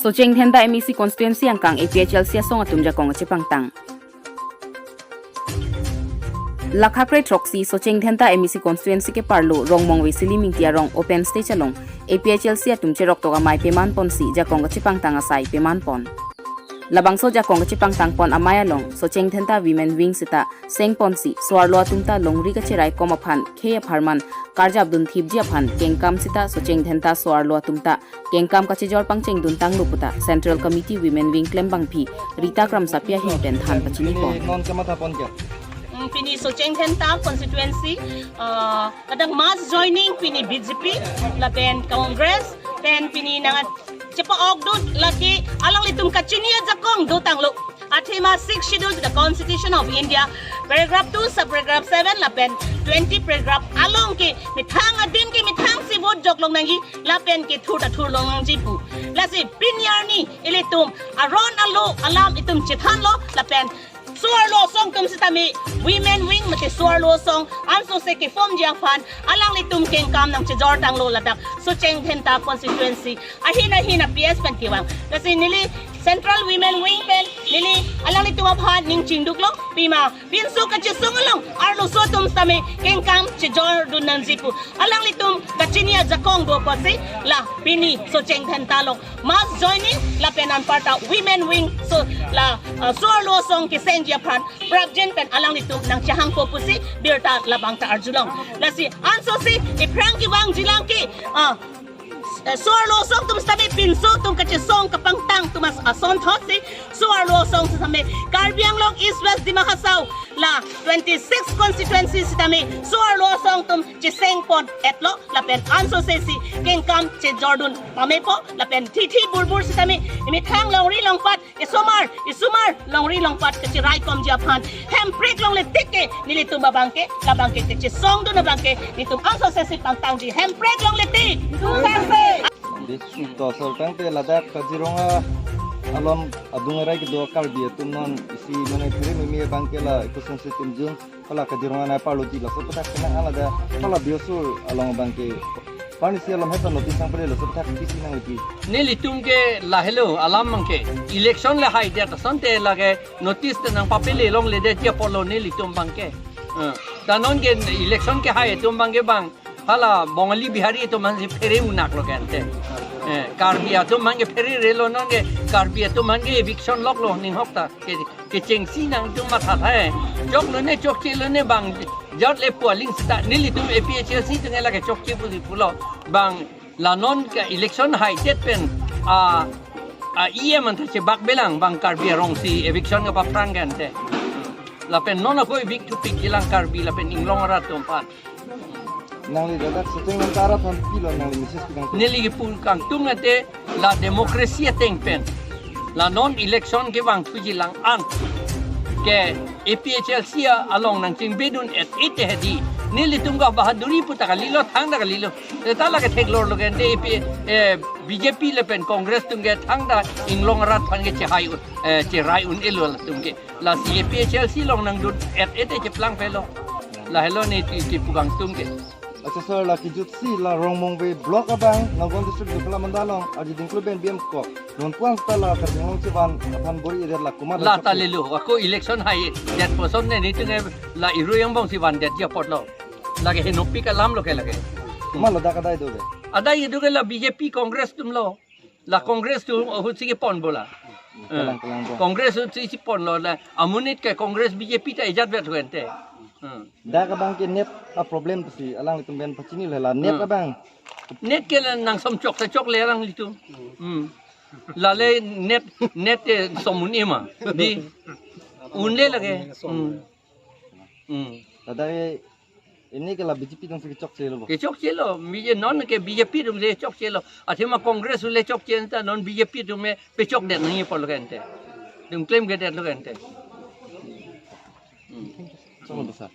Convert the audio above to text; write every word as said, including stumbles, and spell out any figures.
Socheng Dhenta M A C constituency angkang A P H L C asong atum jakong kachepangtang. Lakhakre throksi Socheng Dhenta M A C constituency keparlo Rongmongve Silim Ingti arong open stage along A P H L C atum cheroktok amei peman ponsi jakong kachepangtang asai peman pon. Labangso jakong kachepangtang pon amei along Socheng Dhenta Women Wing seta seng ponsi so-arlo atum ta longri kacheraikom aphan khei apharman karjapdun thipji aphan kengkam seta Socheng Dhenta so-arlo atum ta kengkam kachejor pangchengdun tanglo puta Central Committee Women Wing klembangpi Rita Kramsapi ahin pen than pachini pon. Pini non kamatha pon ke? Mm, pini Socheng Dhenta constituency, uh, kadang mass joining pini B J P lapen Congress pen pini nang chepa-okdun lake alanglitum kachini ajakong dotanglo. Athema Sixth Schedule to the Constitution of India, paragraph two, subparagraph seven lapen twenty paragraph along ke methang adim ke methangsi vote joklong nangji lapen kethur ta thurlong nangji pu. Lasi pini arni ilitum aron alo alam itum chethanlo lapen so-arlo asong atum sitame Women Wing mate so-arlo asong ansose ke-formji aphan alanglitum kengkam nangchejor tanglo ladak Socheng Dhenta constituency ahin ahin a P S pen kevang. Lasi neli Central Women Wing pen neli alanglitum aphan ning chingduklo, pima pinso kachesong along arloso atum sitame kengkam chejordun nangji pu. Alanglitum kachini ajakong do apotsi la pini Socheng Dhenta along mass joining lapen anparta Women Wing so la, uh, so-arlo asong kesengji aphan prapjin pen alanglitum nangchehangpo pusi birta labang ta arjulong. Lasi ansose iphrang kevangjilang ke, uh, eh, so-arlo asong atum sitame pinso atum kachesong kapangtang atum asonthotsi so-arlo asong sitame Karbi Anglong East West Dima Hasao la twenty-six constituency sitame so-arlo asong atum cheseng pon etlo lapen ansose si kengkam chejordun pamepo lapen thithi burbur sitame imethang longri longpat isomar isomar longri longpat kacheraikomji aphan hemprek longle tik ke nelitum abang ke labang ke kachesongdun abang ke nelitum ansose si pangtangji hemprek longle tik. Tusarse. Dis to asor tangte ladak Kaziranga along adung arai kedo Karbi atum non isi mane phere mimi abang ke la ikusung si tumjung hala Kaziranga nai parlo di laso aputhak kena alada hala biosur along abang ke parnisi along heta notice nangpale laso aputhak kisi nanglepi. Nelitum ke lahelo alam abang ke election le haidet asonte lake notice te nangpapele longledetji apotlo nelitum abang ke. Eh, ta non ke election kehai atum abang ke bang hala Bongali Bihari atum aphansi phere unaklo ke ante. Eh, Karbi atum abang ke phererelo non ke Karbi atum abang ke eviction loklo ninghok ta ke kechengsi nangtum matha thai. Choklo ne chokchelo ne bang jat le pualing seta nelitum A P H L C atum ke lake chokche pusi pulo bang la non ke election haidet pen a, a E M anta chebakbelang bang Karbi arongsi eviction kapaphrang ke ante. Lapen non ako evict thupikjilang Karbi lapen inglong arat atum aphan. Nangli ladak Socheng Dhenta arat aphan pilo nangli message pi kangtung? Neli kipu kangtung ante la democracy ateng pen la non election kevang thujilang an ke A P H L C along nangchingbedun et ite hedi. Nelitum ke bahaduri puta kalilo thangta kalilo. Eta lake theklorlo ke ante A P, eh, B J P lapen Congress atum ke thangta inglong arat aphan ke chehai un, eh, cherai un-elo latum ke. Lasi A P H L C along nangdun et ite cheplang pelo. Lahelo neli kipu kangtung ke. Acha sir, la kijutsi la Rongmongve block abang Nagaon district Dukla Mandal along arjudingklu pen B M kok. Non puan seta la Karbi Anglong chevan aphan bor-idet la komat la ta lelo. Ako election haidet puson ne nelitum ke la irui angbong si vandetji apotlo. Lake henopik alamlo ke lake. Komatlo dak adai do ke? Adai do ke la B J P Congress atumlo. La Congress atum ahutsi keponpo la. Kalang, eh, kalang po. Congress ahutsi chiponlo la. Amonit ke Congress B J P ta ejat vet hu ante. Hmm. Dak abang ke net a problem pusi alanglitum pen pachinilo la net, hmm, abang. Net ke la nang som chok ta chokle alanglitum. Hmm. Lale net, net ke som un-e ma. Di. Unle lake. Hmm. Hmm. Ladak ke ini ke la B J P atumsi kechokchelo bo? Kechokchelo, B J P, non ke B J P atumsi chokchelo. Athema Congress le chokche ta non B J P atum me pechokdet nangji apotlo ke ante. Itum claim kedetlo ke ante. Hmm. Choklo sir.